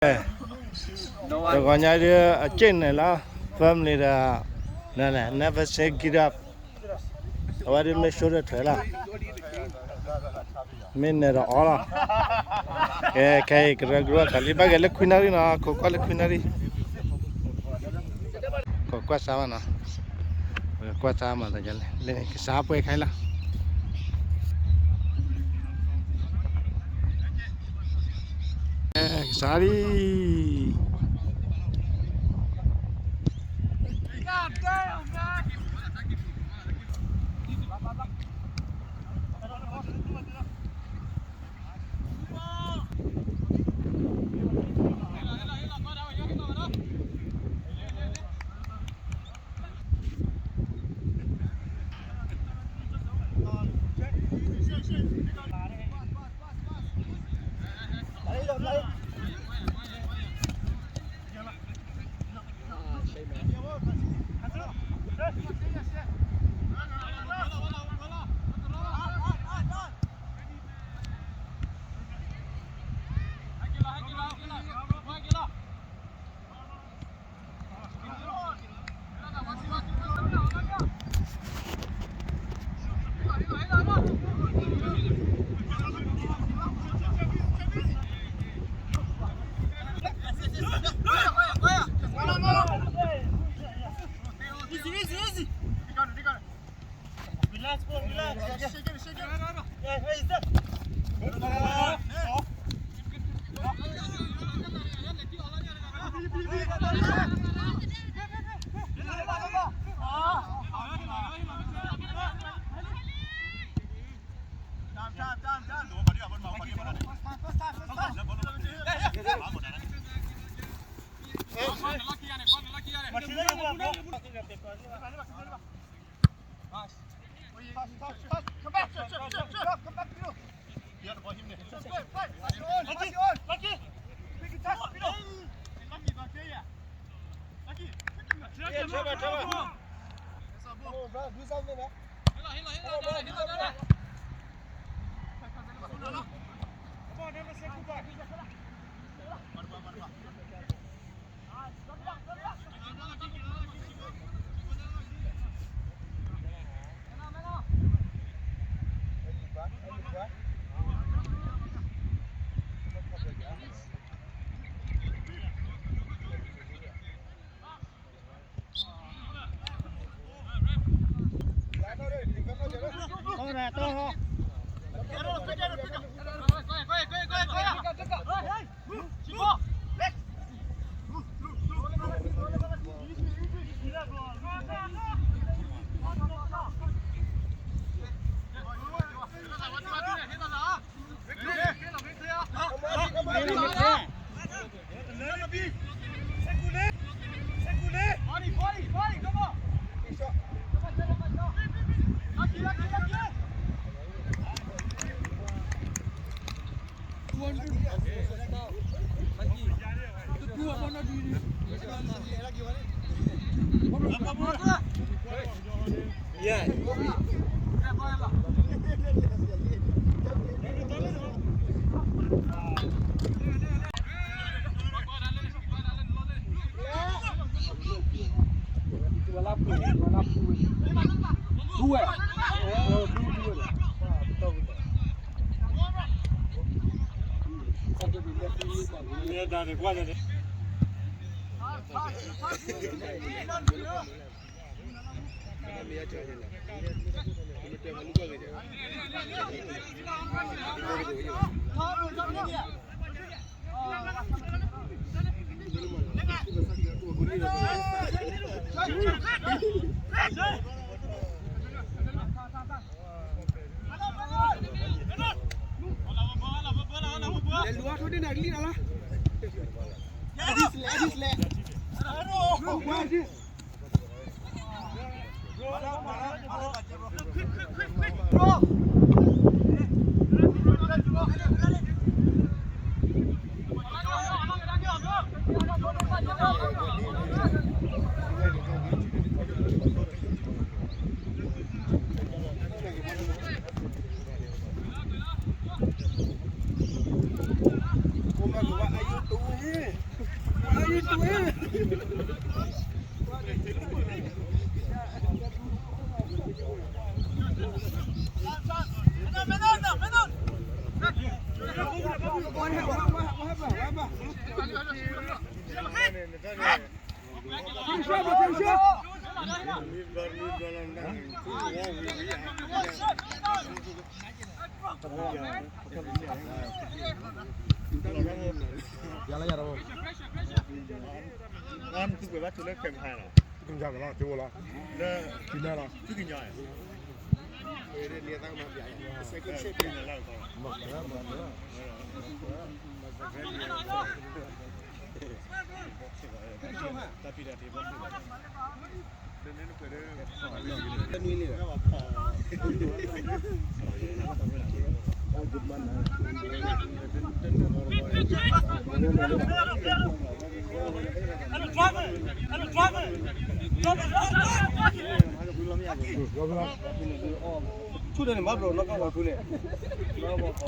တဂီၤညါဒ်အစ့ၣ်န့ၣ်လီၤ, family ဒီး never say give up, အဝဲဒ်မ့ၢ် show the trail လီၤ, မ့ၢ်နဲၤဒီးအီလီၤ, ကဲ ခဲအံၤကရၢကရိအသးလံ ဘၣ်ဂဲၤလၢခွံနၣ်ရံၣ်နီၤ, ခိးကွၢ်လၢခွံနၣ်ရံၣ်, ခိးကွၢ်စါမးနီၤ, ကွၢ်စါမး လၢကစၢ်ပှဲၤခဲအံၤလီၤ. ကစၢ်လံ. Easy, easy, easy. Relax, bro, relax. Shake it, shake it. Hey, hey, stop. Time, time, time, time.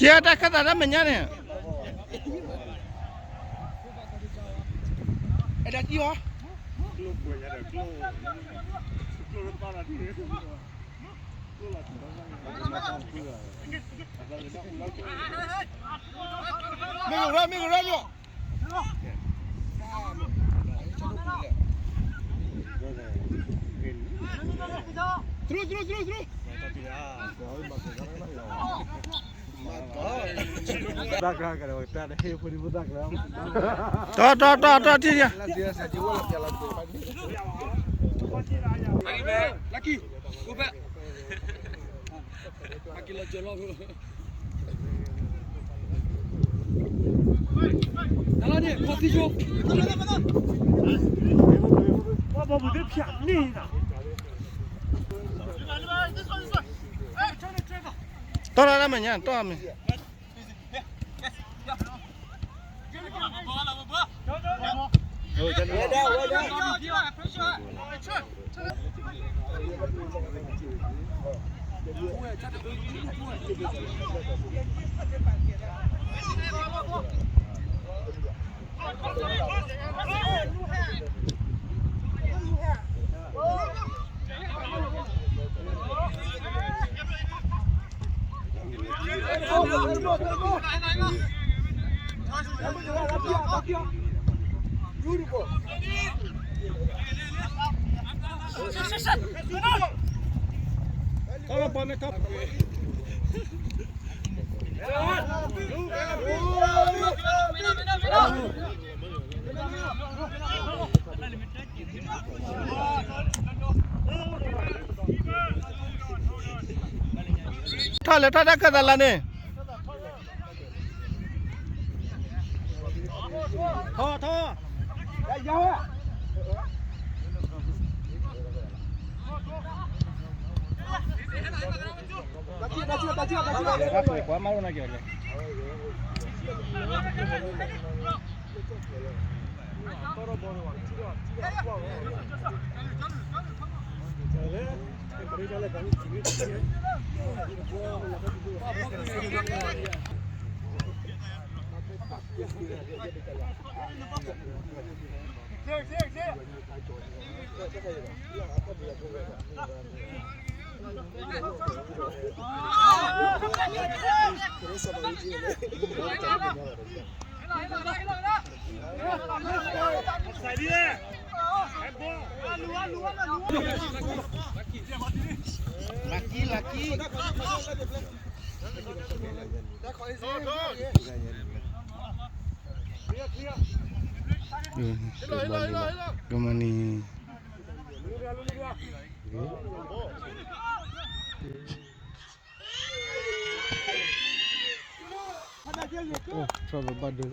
ကဲတၢ်ခၢၣ်သးတၢ်မဲာ်ညါန့ၣ် အဲၣ်ဒိးကံၢ်အီၤ မ့ၢ်ကရၢ မ့ၢ်ကရၢဘျီ through through through through တၢ်ကရၢကရၢ တၢ်တဟ့ၣ်ဖိဒံဖိတၢ်ကရၢ တီတီတီတီထံၣ်ယၤ Lucky, go back. Lucky လီၤကၢၤလီၤ တၢ်လီၤန့ၣ် ခီၣ်သံၣ်ဆိ ပှၤဘီမုၢ်သ့ၣ်ဖျါန့ၣ် တီၢ်လီၤတၢ်မဲာ်ညါ တီၢ်မဲာ် ထီၣ်လဲၤထီၣ်တၢ်ခၢၣ်သးလၢန့ၣ် ထီၣ်ထီၣ် ကွၢ်မၤလိနာ်က့ၤလဲၣ် Lucky, lucky. Good morning. Oh, trouble bundle.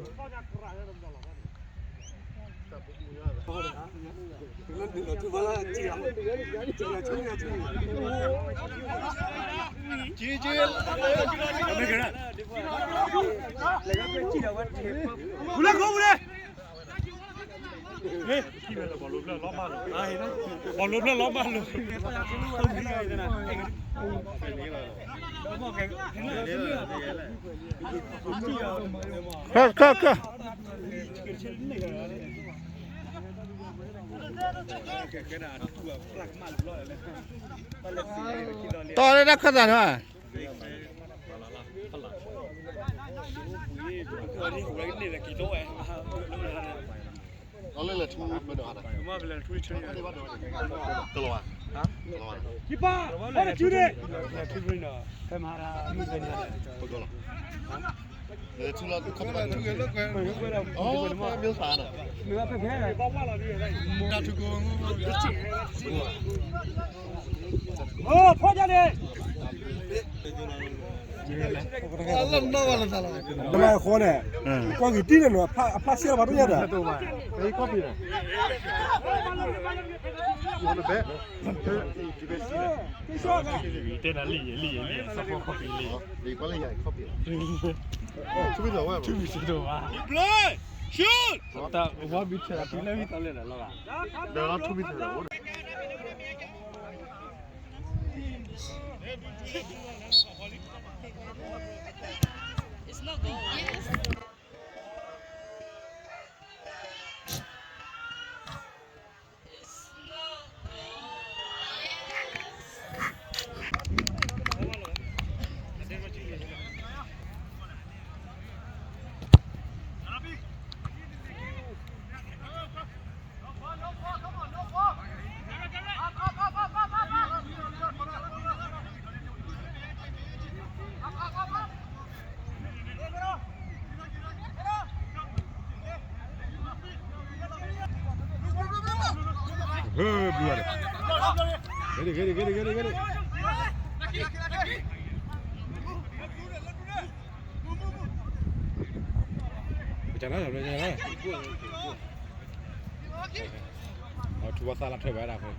တီၢ်လၢတၢ်ခၢၣ်သးနီၤ. လၢလၢထူမ့ၢ်ဒီး တလီၤဘၣ်, တလီၤဘၣ်, ပကလီၤ, လဲၤထူလီၤ ခီပီ ထူဂဲၤလၢကွဲ, အိ မ့ၢ်သးဒီး, တၢ်ထူကိ, အိ ဖီၣ်ကြန့ၣ် တဘၣ်ဃီန့ၣ်, ကွၢ်ဂ့ၤတံၢ်န့ၣ်နီၤ, အဖျါဆံးလီၤဘၣ်ဒိၣ်ညါဒီး, တဲနၤလံယဲလံယဲလံ, ဆၣ်ဖိခီၣ်ဖံးလံ, ထူမံၤသးဝဲ, ထူမံၤသးဝဲ, ဝဲဘံထၢၣ်လီၤထူလၢဝံသးလဲၣ်ဒီးလီၤဂာ်, ဒီးထူမံၤသးဝဲ It's not good. Yes. It's not good. Yes. ဟဲ ဘျုးဂ့ၤန့ၣ်, ဂ့ၤဒံး ဂ့ၤဒံး ဂ့ၤဒံး ဂ့ၤဒံး, ပကနၣ်လီၤ, ပကနၣ်လီၤ, အထူဘၣ်သၣ်လၢထွဲဘၣ်ဒၣ်အဃိ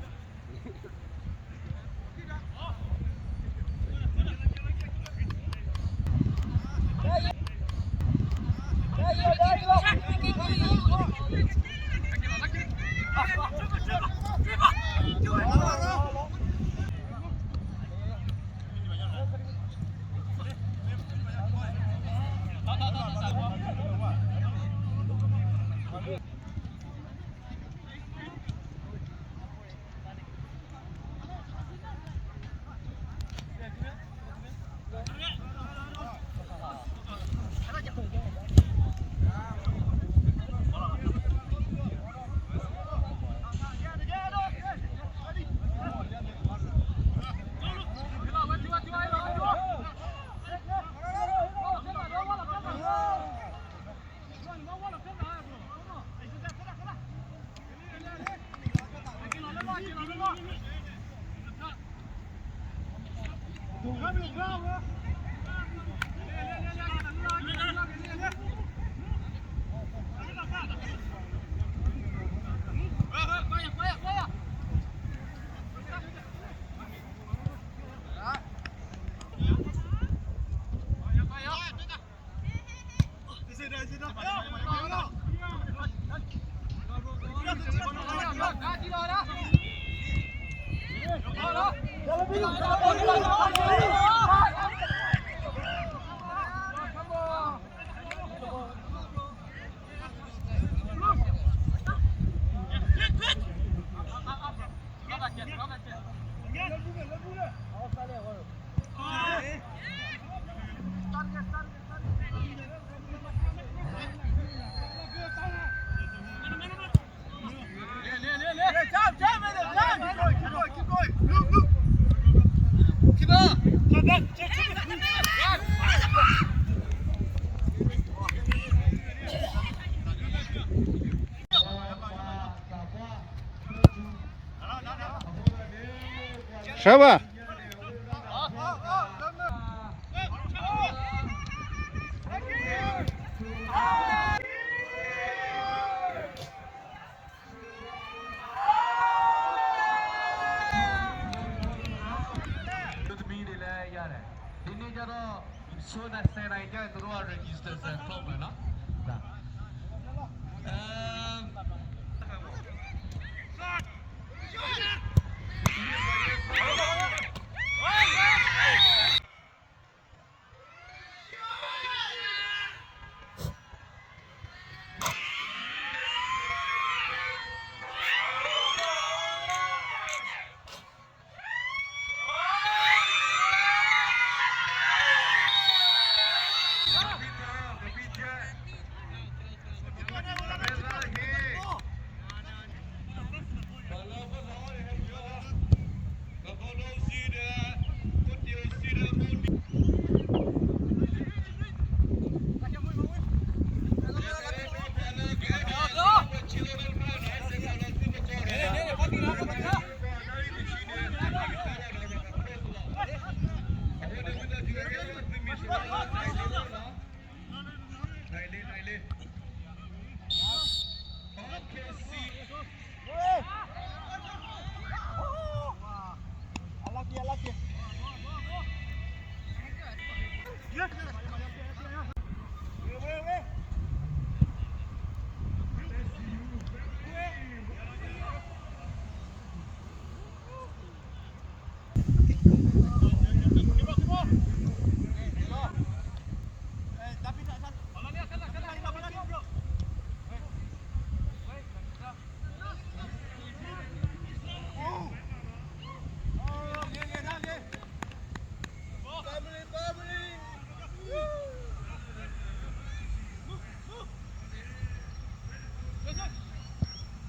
ဆၢဘၣ်. သမီးတွေလည်းရတယ်။ ဒီနေ့ကျတော့ ဆိုးနိုင်ဆယ်နိုင်ကျရင်သူတို့က register စံးကျိးမယ်နော်။ ဒါ။ အမ်။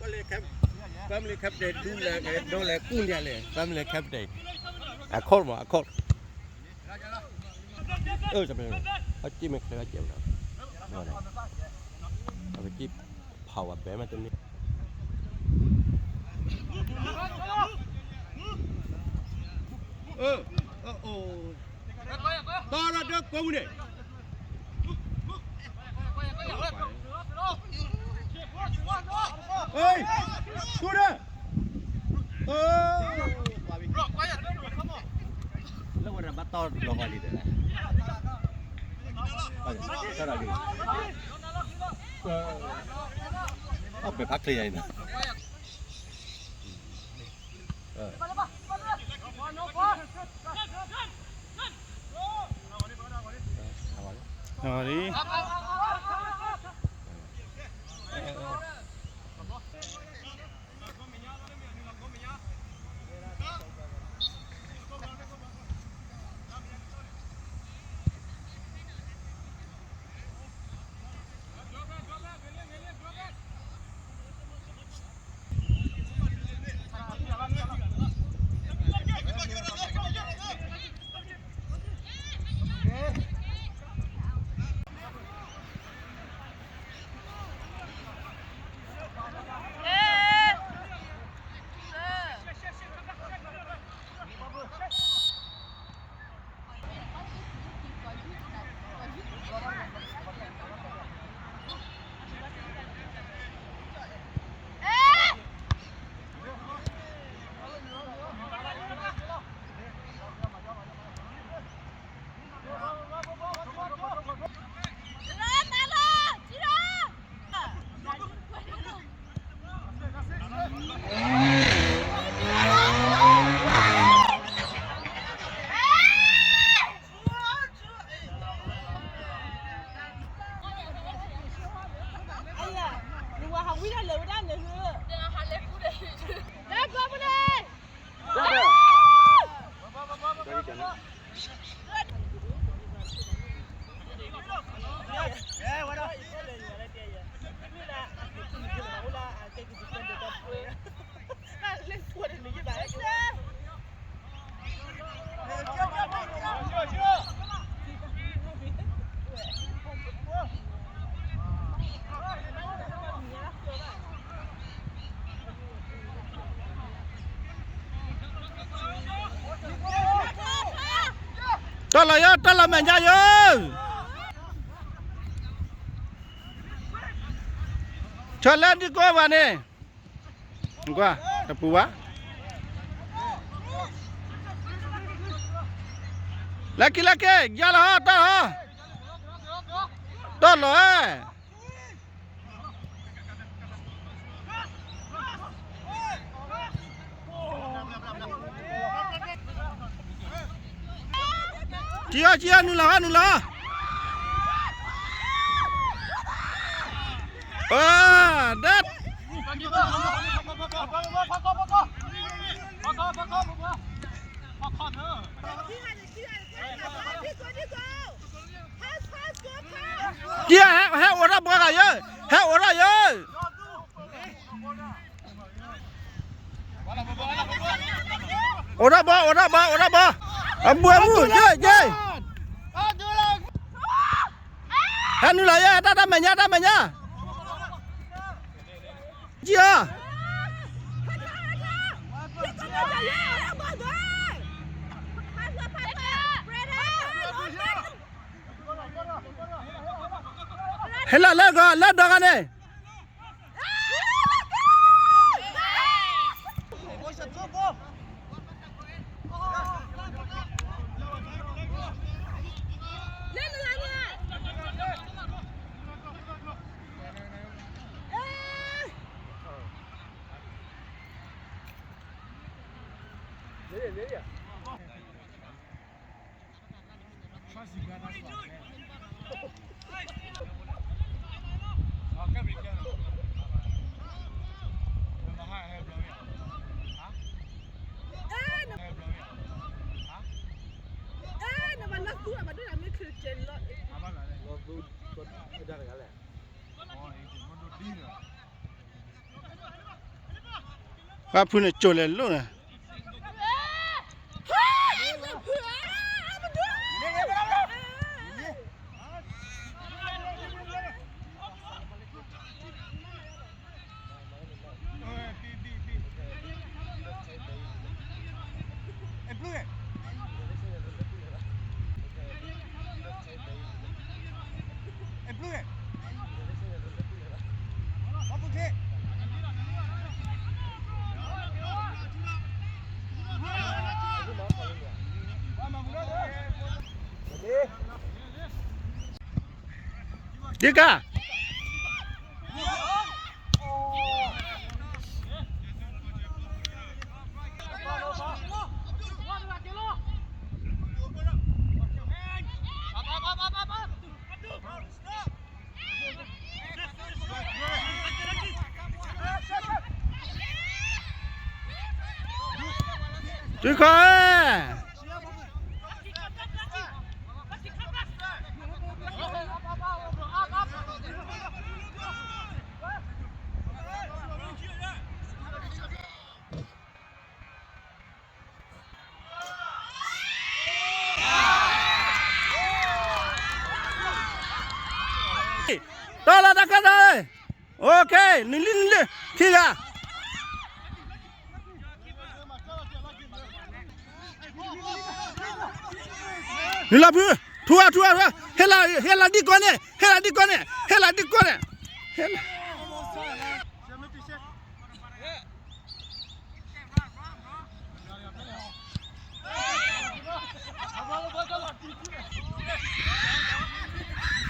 Family captain ဒူလဲၣ် ဒိလဲၣ် ကူၣ်ညါလဲၣ် family captain အခီၣ်မး အခီၣ် အၢ အက့ၢ်မဲာ်ချ့အကဲဝဲ အက့ၢ်ဖးဝဲဘဲမးတန့ၢ် တီရဒၢကိးမုၢ်န့ၣ် ကူၣ်ဒီး လၢဝဲဒၣ်ဘၣ်တီၢ်လီၤဂီၤလံဒီး အဘယ်ဖားချေရည်နော် တၢ်လီၤယိာ် တၢ်လီၤမဲာ်ညါယိာ် ဆၢလၢဒ်ကိးဘၣ်န့ၣ် ကွၢ် တပူၤဘၣ် လၢခံလၢခံ ယါလီၤဟီ တၢ်လီၤ တၢ်လီၤဧၢ ကံအီၤ ကံအီၤ နုာ်လီၤဟီ နုာ်လီၤဟီ အၢ ဒၢ ကံအီၤ ဟဲ ဟဲအိးထီၣ်ဘီဂၤယၢ ဟဲအိးထီၣ်ယၢ အိးထီၣ်ဘီ အိးထီၣ်ဘီ အိးထီၣ်ဘီ အမူအမူ ယဲ ယဲ ဟဲနုာ်လီၤယဲ တၢ် တၢ်မဲာ်ညါ တၢ်မဲာ်ညါ ကံအီၤ ဟဲလီၤလၢဂီၤ လၢဒီဂၤန့ၣ် လီၤသူ မ့ၢ်တဂၤလဲၣ်. ပှၤဖုန့ၣ်ကၠိာ်လဲၤလိၣ်န့ၣ် ဒ်ကါ တုၤခီ တီလီၤတၢ်ခၢၣ်သး, အိၣ်ခ့, နံၤလံနံၤလံ, ခံဂၤ, နုာ်လီၤဖု, ထူအီၤ ထူအီၤ ထူအီၤ, ဟ့ၣ်လီၤ ဟ့ၣ်လီၤဒ်ကိးန့ၣ်, ဟ့ၣ်လီၤဒ်ကိးန့ၣ်, ဟ့ၣ်လီၤဒ်ကိးန့ၣ်, ဟ့ၣ်လီၤ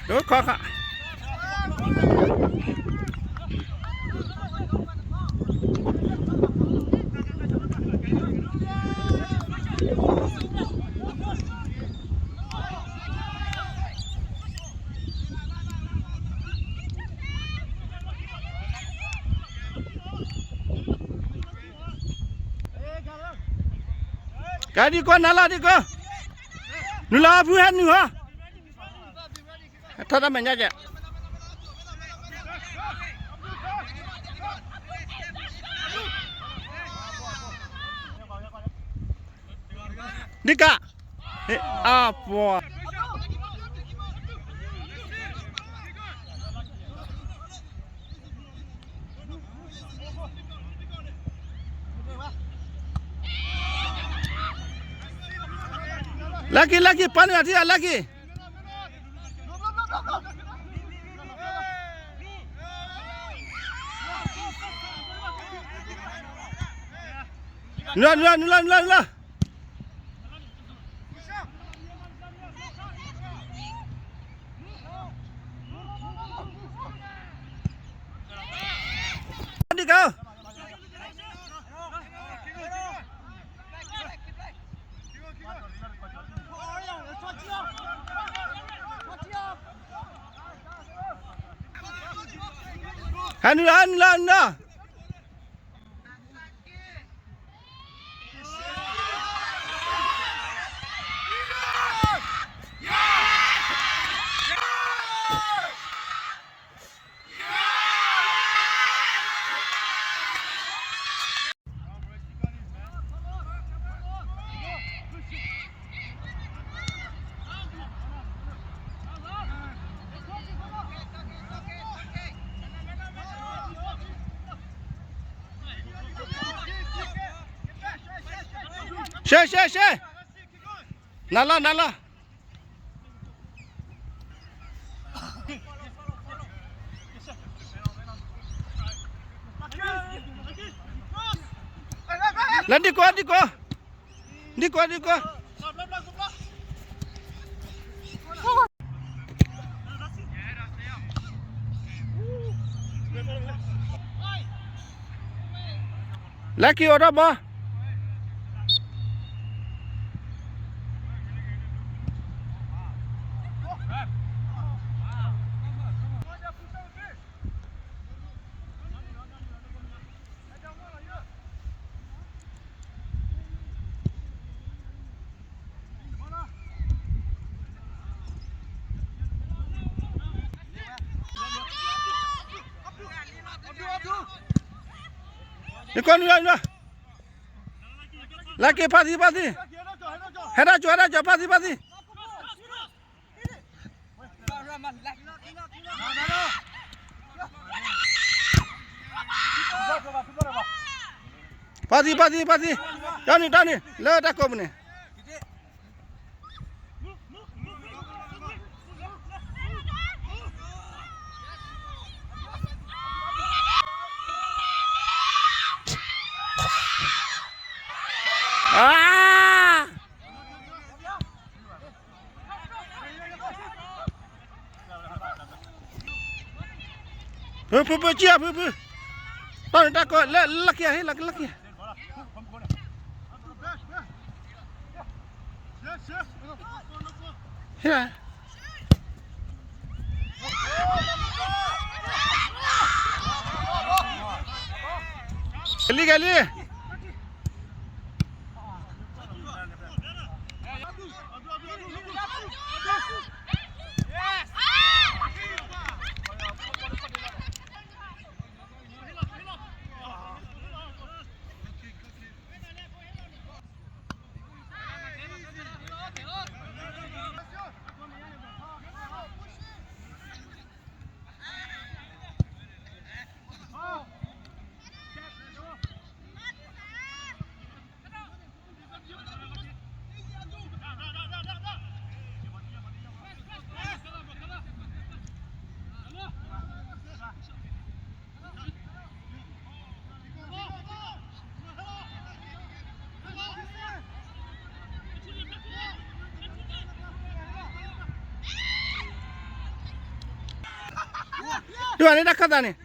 ဒိခီခါ, ကဒံကီနၤလၢဒံကီ, နုာ်လီၤဖုဟဲနုာ်ဟီ, ထီၣ်တၢ်မဲာ်ညါကဲ, ဒ်ကါ, အပှၤ လၢခံ လၢခံ ပှၤနုာ်အထံအလၢခံ, နုာ်လီၤ နုာ်လီၤ နုာ်လီၤ နုာ်လီၤ ဒ်ကါ, ဟဲနုာ်လီၤ ဟဲနုာ်လီၤ နုာ်လီၤ. ရှဲ ရှဲ ရှဲ, နၤလီၤ နၤလီၤ. လၢဒ်ကိး ဒ်ကိး, ဒ်ကိး ဒ်ကိး. လၢခံအိၣ်ထီၣ်ဘီ. နကီနုာ်လီၤ နုာ်လီၤ. လၢက့ၤဖါသံ ဖါသံ, ဟဲဒၣ်ကၠီ ဟဲဒၣ်ကၠီ ဖါသံ ဖါသံ, ဖါသံ ဖါသံ ဖါသံ, တၢ်နုာ် တၢ်နုာ် လၢတၢ်ကိးပူၤန့ၣ် ဖု ဖု ဖု ကံၢ် ဖု ဖု, တၢ်နုာ် တၢ်ကိး လၢ လၢခံ ဟ့ၣ်လီၤ လၢခံ ဟ့ၣ်လီၤ ကလံၤ ကလံၤ. ဒ်န့ၣ် တၢ်ခၢၣ်သးန့ၣ်,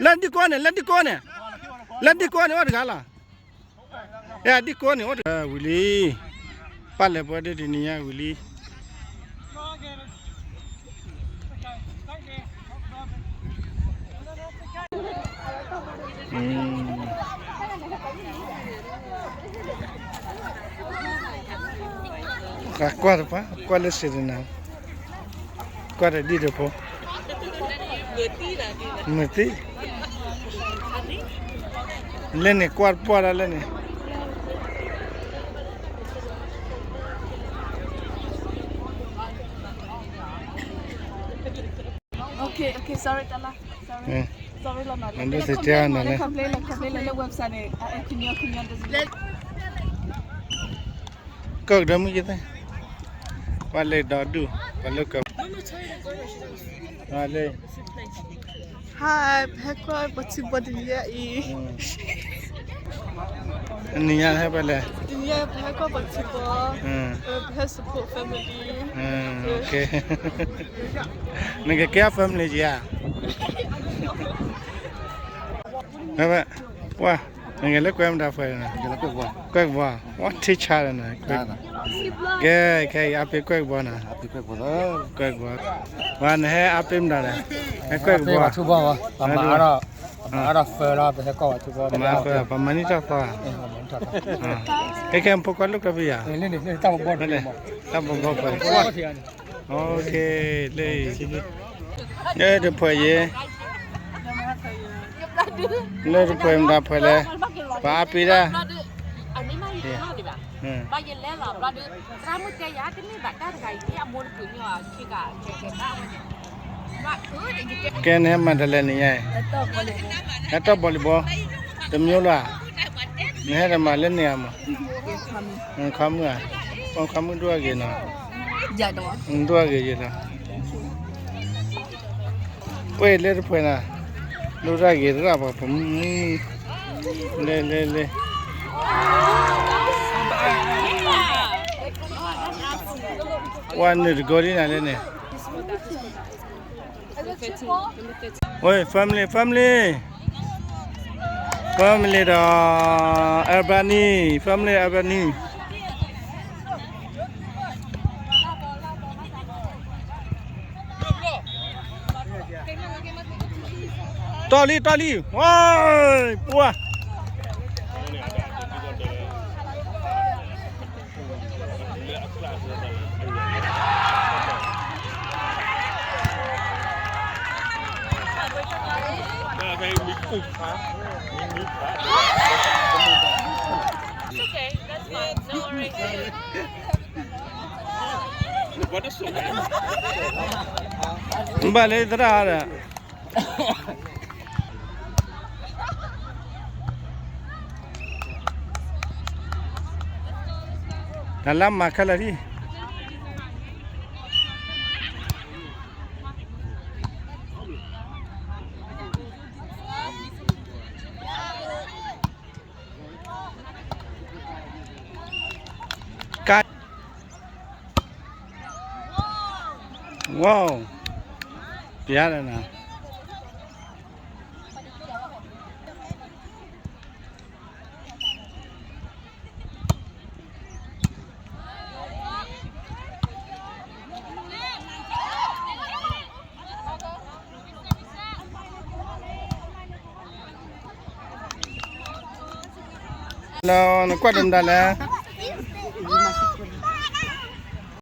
လၢဒံကိးန့ၣ်, လၢဒံကိးန့ၣ်, လၢဒံကိးန့ၣ် အိၣ်တဂၤလီၤ. အဲဒံကိးန့ၣ် အိၣ်တဂၤဝံၤလံ. ပၢ်လဲၤပှၤဒ်တနံၤညါဝံၤလံ. ကွၢ်တပှၢ်, ကွၢ်လၢစံးတနၤ, ကွၢ်တဒံၣ်တဖိ, မုၢ်သံ, လၢန့ၣ် ကွၢ်တပှၢ်ဒၣ်လၢန့ၣ်. Okay, okay, sorry, Tala. Sorry. Sorry, Lord, Lord. Let's complain, let's complain, let's complain, let's website, eh, eh, ခညိ ခညိ doesn't work. ကၢၢ်ကဒီးမုၢ်ကသ့, ပှၤလဲၤဒီးဒူၣ်, ပှၤလၢကၢၢ်, ပှၤလၢ Hi, ပဟဲကွၢ်ပှၤထံဘီတနံၤညါအံၤ. တနံၤညါဟဲဖဲလဲၣ်. တနံၤညါပဟဲကွၢ်ပှၤထံဘီ, ပဟဲ support family. Okay. နကကဲ family ယၤ. ဝဲ, နကလဲၤကွဲမတၤဖဲလဲၣ်. ကွဲကဘီ, ဝဲထံဆါလီၤနၤ. ကဲ, ခဲအံၤ အပ့ၤကွဲကဘီနၤ. ကွဲကဘီ, ဝဲနဟဲအပ့ၤမတၤလဲၣ်. ဟဲကွဲကဘီ, ပမၤအါထီၣ်, ပမၤအါထီၣ်ဖၢလီၤ ပဟဲကွၢ်ပှၤထံဘီ, ပမၤနံၣ်ထီၣ်သီ, ခဲခဲဖိကွၢ်လိာ်ကွဲပယၤ, တၢ်ဘီဘီဖဲ, okay, လၢ, လၢတဖှဲးယဲ, လၢတဖှဲးမတၤဖှဲးလဲၣ်, ပှၤအါပ့ၤဒၣ်. ကဲ နဟဲမၤတလဲၣ်န့ၣ်ညါ, ဟဲတီၢ် volleyball, တမျိုးလၢ, နဟဲတမၤလၢန့ၣ်ဧါမး, ခီမုၣ်ဧါ, ခီမုၣ်ဒိၣ်အဂ့ၤနီၤ, ဒိၣ်အဂ့ၤယဲလီၤ. ဝဲလၢတဖှဲးနၤ, ဒိၣ်တၢ်ဂ့ၤတရၣ်ပှၤပမုၢ်, လၢ လၢ လၢ, ဝဲနုာ်တကိးဒ်နၤလၢန့ၣ်. ဝဲ family, family, family ဒီး Albany, family Albany. တီၢ်လံ တီၢ်လံ, ဝဲ, ပှၤ It's okay. That's ဘၣ်လၢသရၣ်ဒီး တၢ်လၢမၤခဲလၢာ်ဒံး ကါ ဝီး ပျါလၢနၤ လၢနကွၢ်ဒိၣ်မတၤလဲၣ်